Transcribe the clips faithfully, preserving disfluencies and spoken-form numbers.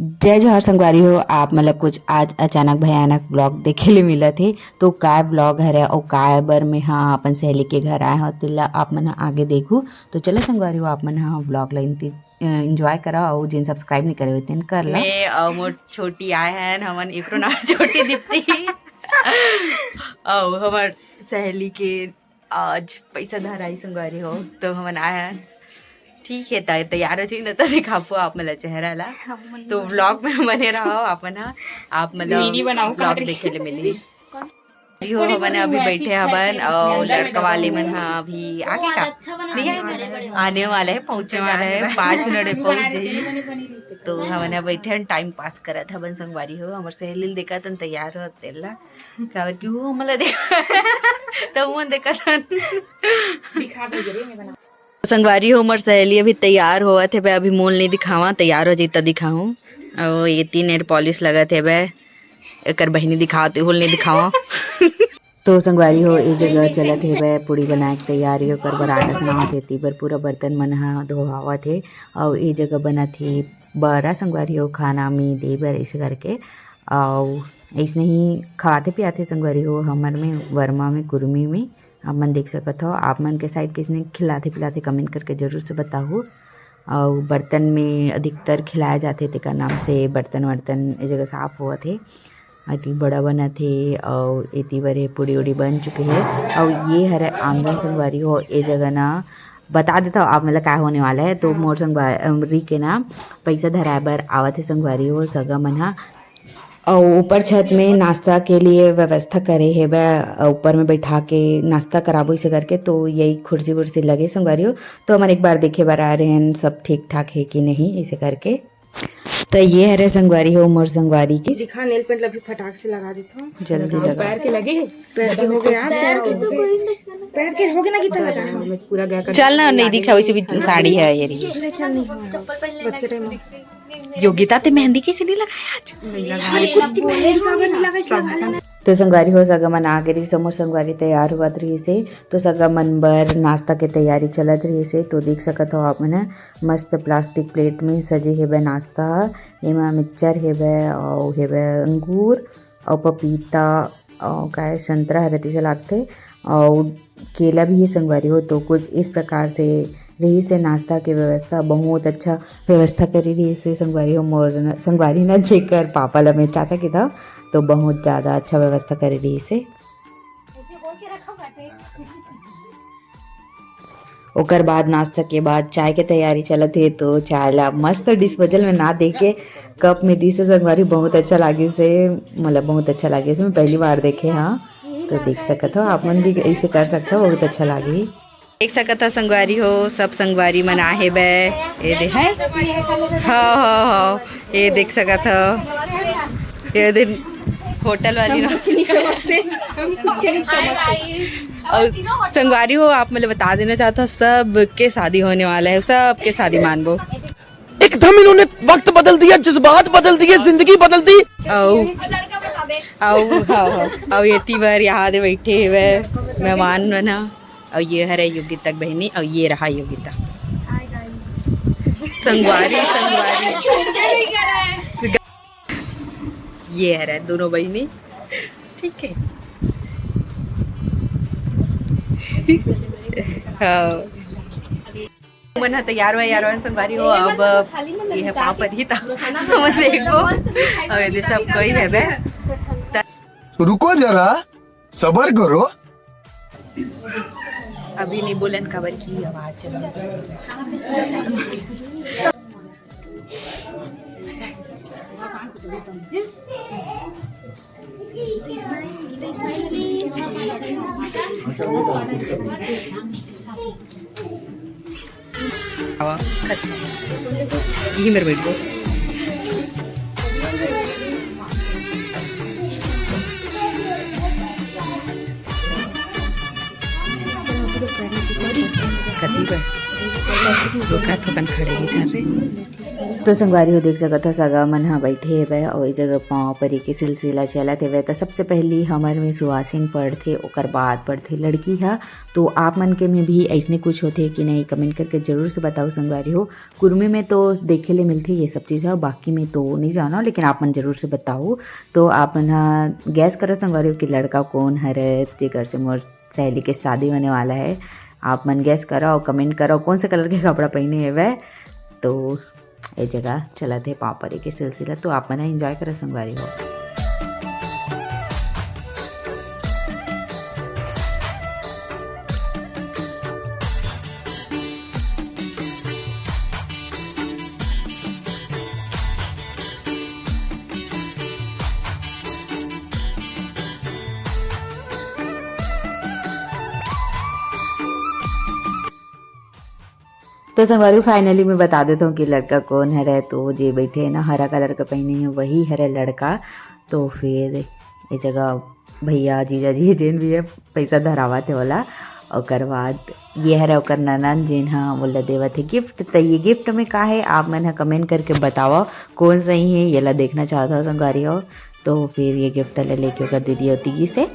जय जोहार संगवारी हो, आप मन ला कुछ आज अचानक भयानक vlog देखे ले मिलत हे। तो काय vlog हरे अउ काय बर मैं हा अपन सहेली के घर आए हव, तेला आप मन हा आगे देखू। तो चलो संगवारी हो, आप मन हा vlog ला इंति-, अ, enjoy करा अउ जिन subscribe नहीं करे हुए तेन कर ला। मैं अउ मोर छोटी आए हन, हमन एकरो नाम छोटी दीप्ति। अउ हमर सहेली के आज पैसा धराई संगवारी हो, तो हमन आए हन। ठीक है, त तैयार हो जाई न, त दिखाबो आप मन ला चेहरा ला। तो vlog में बने रहो आप मन हा, आप मन ला vlog देखे ले मिली। यो हमन अभी बैठे हवन अउ लड़का वाले मन हा अभी आगे का नहीं आए, आने वाला है, पहुंचने वाला है, पाँच मिनट में पहुंच जाई। तो हमन हा बैठे हन, time pass करत हवन संगवारी हो। हमर सहेली ल देखत हन तैयार हो तेला, काबर कि वो हमन ला देख तब मन देखत हन। संगवारी हो, मोर सहेली अभी तैयार होवत हे, अभी मोल नहीं दिखावा, तैयार हो जाई त दिखाहूँ। अउ एती nail polish लगत हे, एकर बहिनी दिखावत हे, होल नहीं दिखावा। तो संगवारी हो, ए जगह चलत हे बे पूड़ी बनाए के तैयारी, ओकर बर आटा सनावत हे, ती बर पूरा बर्तन मन ह धोवावत हे। अउ ए जगह बनत हे बरा संगवारी हो, खाना में दे बर ऐसे करके। अउ ऐसने ही खाते पियाते संगवारी हो, हमर में वर्मा में कुर्मी में आप मन देख सकत हो। आप मन के side किसने खिलाते पिलाते comment करके जरूर से बताहू। अउ बर्तन में अधिकतर खिलाए जाथे, तेकर नाम से बर्तन वर्तन ए जगह साफ होवत हे। एती बड़ा बनत हे अउ एती बर ए पूड़ी उड़ी बन चुके हे। अउ ये हरे आंगन संगवारी हो, ए जगह ना बता देता हूँ आप मन ला का होने वाला है। तो मोर संगवारी के ना पैसा धराए बर आवत हे संगवारी हो सगा मन हा। अउ ऊपर छत में नाश्ता के लिए व्यवस्था करे हे बे, ऊपर में बैठा के नाश्ता कराबो इसे करके। तो यही कुर्सी वुर्सी लगे संगवारी हो, तो हमन एक बार देखे बर आ रहे हैं सब ठीक ठाक है कि नहीं इसे करके। तो ये हरे संगवारी हो मोर संगवारी के। दिखा, nail paint ला भी फटाक से लगा देथो। जल्दी लगा। पैर के लगे? पैर के हो गया, पैर के तो कोई नहीं। पैर के हो गया ना, कितना लगा है? पूरा गया कर चल ना, नहीं दिखा, वैसे भी साड़ी है ये रही। ले चल, नहीं हो। चप्पल पहनने लगे, time। योगिता, ते मेहंदी कैसे नहीं लगाया आज? नहीं लगा। अरे, कुत्ती मेहंदी का बन लगा, इसलिए लगा लेना। तो संगवारी हो, सगा मन आ गे रहिस, मोर संगवारी तैयार होवत रहिस हे, तो सगा मन बर नाश्ता के तैयारी चलत रहिस हे। तो देख सकत हो आप मन ह, मस्त plastic plate में सजे हेबे नाश्ता ह। एमा mixture हेबे, अउ हेबे अंगूर, अउ पपीता, अउ काय संतरा हरे तइसे लागथे, अउ केला भी हे संगवारी हो। तो कुछ इस प्रकार से रहिस हे नाश्ता के व्यवस्था, बहुत अच्छा व्यवस्था करे रहिस हे संगवारी हो। मोर न-, संगवारी न, जेकर पापा ल मैं चाचा किथंव, तो बहुत ज्यादा अच्छा व्यवस्था करे रहिस हे। ओकर बाद नाश्ता के बाद चाय के तैयारी चलत हे, तो चाय ला मस्त disposal में ना देके cup में दिस हे संगवारी, बहुत अच्छा लागिस हे, मतलब बहुत अच्छा लागिस हे, मैं पहली बार देखे हंव। तो देख सकत हो आप मन भी ऐसे कर सकत हो, बहुत अच्छा लागी। देख सकत हो संगवारी हो, सब संगवारी मन आहे बे, ये दे है, हाँ हाँ हाँ, ये देख सकत हो, ये दिन होटल वाली ना। अउ संगवारी हो, आप मन ल बता देना चाहत हंव, सबके शादी होने वाला है, सबके शादी मानबो। एकदम इन्होंने वक्त बदल दिया, जज्बात बदल दिए, जिंदगी बदल दी। अउ, अउ, हाँ, हाँ, अउ एती बर यहाँ दे बैठे हुए मेहमान मन ह। अउ ये हरे योगिता के बहिनी, अउ ये रहा योगिता। संगवारी, संगवारी। ये हरे दोनों बहिनी, ठीक है। हाँ। मन ह तैयार हुआ यार, संगवारी हो, अब ये है पाँव परही ता। हमन देखो, अब ये सब कोई है बे। रुको जरा, सबर करो। अभी नहीं बोलन, काबर की आवाज चला। आवा, खस। यही मेरे बैठ को। कथी बा? रुका, थोकन खड़े ही था बे। तो संगवारी हो, देख सकत हो, सगा मन ह बैठे हेवय अउ ए जगह पाँव परे के सिलसिला चलत हेवय। त सबसे पहली हमर में सुवासिन पड़थे, ओकर बाद पड़थे लड़की ह। तो आप मन के में भी अइसने कुछ होथे कि नहीं, कमेंट करके जरूर से बताओ संगवारी हो। कुर्मी में तो देखे ले मिलथे ये सब चीज़ ह, बाकी में तो नहीं जानो, लेकिन आप मन जरूर से बताओ। तो आप मन ह गैस करो संगवारी हो कि लड़का कौन हरे, जेकर से मोर सहेली के शादी होने वाला है। आप मन गैस करो और कमेंट करो कौन से कलर के कपड़ा पहने हेवय। तो ए जगह चलत हे पाँव परे के सिलसिला, तो आप मन एंजॉय करो संगवारी हो। तो संगवारी, फाइनली मैं बता देता हूँ कि लड़का कौन हरे। तो जे बैठे है ना, हरा कलर का पहने है, वही हरे लड़का। तो फिर ये जगह भैया, जीजा जी, जेन भी है, पैसा धरावत है वाला। ओकर बाद ये हरे ओकर ननद, जेन हा मोला देवत है गिफ्ट। तो ये गिफ्ट में का है, आप मन हा कमेंट करके बताओ, कौन सही है, ये ला देखना चाहता हूँ संगवारी हो। तो फिर ये गिफ्ट ला लेके ओकर दीदी होती गिस हे।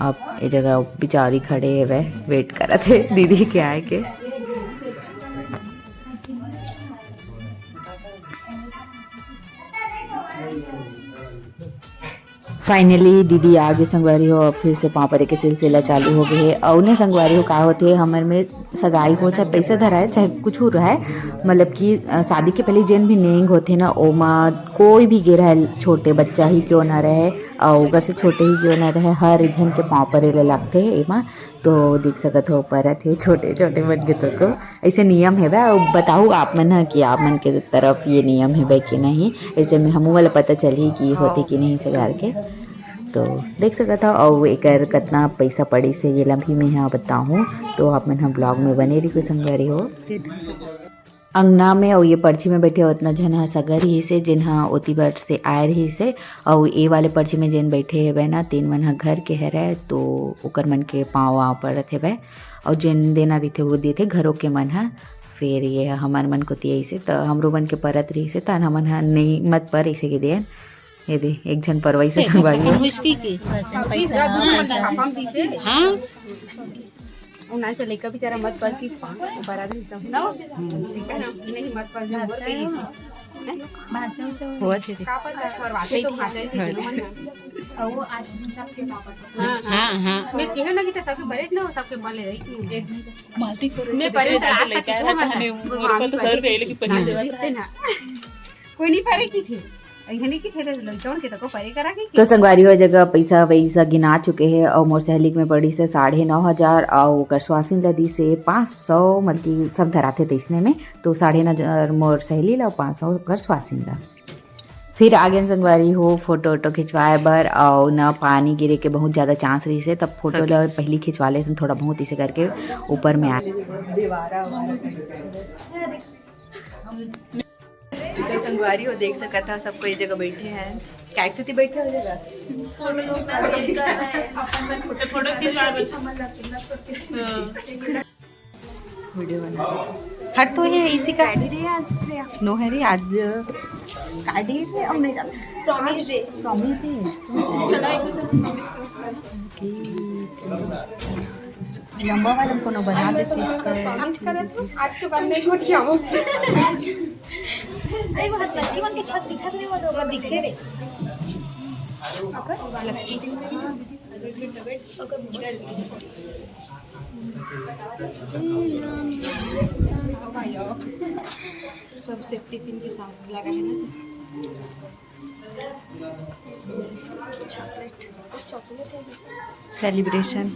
अब ये जगह बिचारी खड़े हेवय, वेट करत हे दीदी के आए के। फाइनली दीदी आ गे संगवारी हो, अब फिर से पाँव परे के सिलसिला चालू हो गए हे। अउ ने संगवारी हो, का होथे, हमर में सगाई हो, चाहे पैसा धराए, चाहे कुछ हो रहा है, मतलब कि, अ, शादी के पहले जेन भी नेंग होथे ना, ओमा कोई भी गे रहे, छोटे बच्चा ही क्यों ना रहे, अउ ओकर से छोटे ही क्यों ना रहे, हर झन के पाँव परे ले लागथे एमा। तो देख सकत हो, परत हे छोटे छोटे मन के तो को। ऐसे नियम हेवय। अउ बताहू आप मन ह कि आप मन के तरफ ये नियम हेवय कि नहीं। ऐसे में हमू वाला पता चलही कि होथे कि नहीं सगार के। तो देख सकत हव, अउ एकर कतना पैसा पड़िस हे, येला भी मेंहा बताहूँ। तो आप मन ह ब्लॉग में बने रहिहू संगवारी हो। अंगना में अउ ये पर्ची में बैठे ओतना झन ह सगा रिहिस हे, जेन ह ओती बर से आए रिहिस हे, अउ ए वाले पर्ची में जेन बैठे हेवय ना, तेन मन ह घर के हरय, तो ओकर मन के पाँव वाँव परत हेवय, अउ जेन देना रहिथे, वो देथे घरो के मन ह। फेर ये हमर मन कोती अइसे, त हमरो मन के परत रिहिस हे, त हमन ह नइ मत पर अइसे के देन। ये दे, एक झन परवाई से संगवारी हो। मुश्किल की। हाँ। और ना तो लइका बेचारा मत पर किस पाँव, बरा भी एकदम ना। नहीं मत पर जो मत कही। होत हे। का पर का परवाते तो भाषा ही नहीं। और वो आज हम सबके पापा। हाँ, हाँ। मैं कहे ना कि तो सबके बरेट ना, सबके मले रही कि एक झन तो मालती को मैं परे तो आज तक कितना मले। मोर पर तो सौ रुपये लेके पहले जवाब ना। कोई नहीं परे की थी। अइहने की थे लइकन के तको परे करा के तो संगवारी हो, जगह पैसा वैसा गिना चुके हे अउ मोर सहेली में पड़िस हे साढ़े नौ हजार, अउ ओकर सुवासिन ल दिस हे पाँच सौ, मतलब कि सब धराथे तइसने में, तो साढ़े नौ हजार मोर सहेली ल अउ पाँच सौ ओकर सुवासिन ल। फिर आगेन संगवारी हो फोटो वोटो खिंचवाए बर, अउ न पानी गिरे के बहुत ज़्यादा चांस रहिस हे, तब फोटो ल पहली खिंचवा लेथन थोड़ा बहुत, इसे करके ऊपर में आ। तो संगवारी हो, देख सकत हव, सबको ये जगह बैठे हैं। काय सेती बैठे हो जगह? फोटो खिंचवा। वीडियो बना। हट तो, ये इसी का गाड़ी रे आज से। नो है रे, आज गाड़ी रे, हम नहीं जाते। प्रॉमिस दे। प्रॉमिस दे। चलो, एक दूसरे को प्रॉमिस करो। लंबा वाला कोनो बना देते इसका। आज के बाद नहीं घुट जाओ। अरे, वो हाथ लगी, उनके छत दिखा दे, वो लोग दिखे रे। सब सेफ्टी पिन के साथ लगा है ना, तो चॉकलेट, चॉकलेट है। सेलिब्रेशन।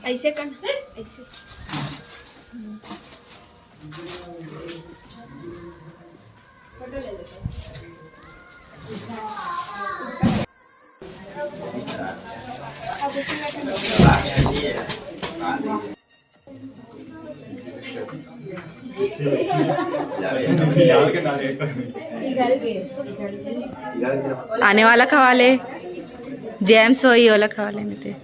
ऐसे कर, ऐसे। आने वाला खवा ले, जेम्स होई ओला खवा ले, नहीं ते।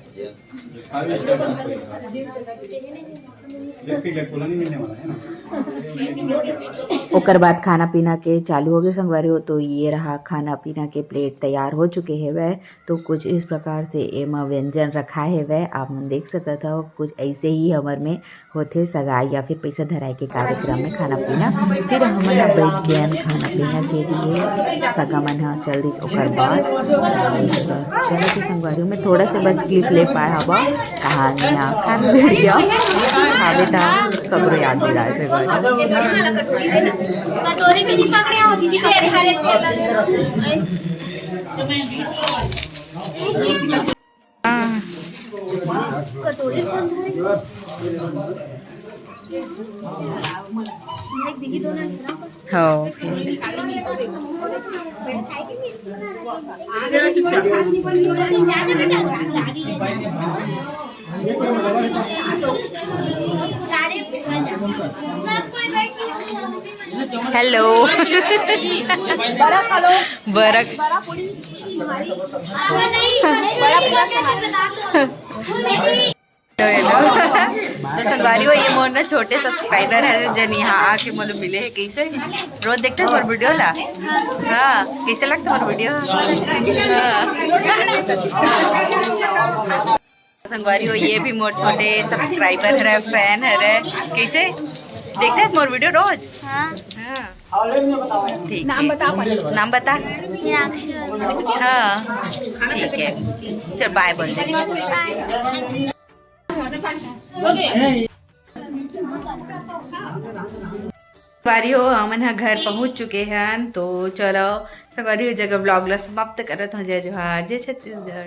ओकर बाद खाना पीना के चालू हो गए संगवारी हो। तो ये रहा, खाना पीना के प्लेट तैयार हो चुके हेवय। तो कुछ इस प्रकार से एमा व्यंजन रखा हेवय, आप मन देख सकत हव। कुछ ऐसे ही हमर में होथे सगाई या फिर पैसा धराई के कार्यक्रम में खाना पीना। फिर हमन ह बैठ गेन खाना पीना के लिए, सगा मन ह चल दिस। ओकर बाद चलो तो संगवारी हो, मैं थोड़ा से बस क्लिप ले पाए हवा। कहानियाँ खाना भिड़ गया, खावे था सबरो याद दिलाए से। कटोरी में नहीं पकड़े हो दीदी, पकड़े हरे। हाँ। हाँ। हेलो। बरक। तो संगवारी हो, ये मोर ना छोटे सब्सक्राइबर है, जन यहाँ आके मोला मिले है। कैसे रोज देखते हैं मोर वीडियो ला? हाँ, कैसे लगता मोर वीडियो? हाँ। संगवारी हो, ये भी मोर छोटे सब्सक्राइबर हरे, फैन हरे। कैसे देखते हैं मोर वीडियो रोज? हाँ। हाँ। ठीक नाम है। बता पहले। नाम बता। मीनाक्षी वर्मा। हाँ, ठीक है, चल बाय बोल दे। बाय। संगवारी हो, हमन ह घर पहुंच चुके हन, तो चलो संगवारी हो, जगह ब्लॉग ला समाप्त करत हन। जय जोहार, जय छत्तीसगढ़।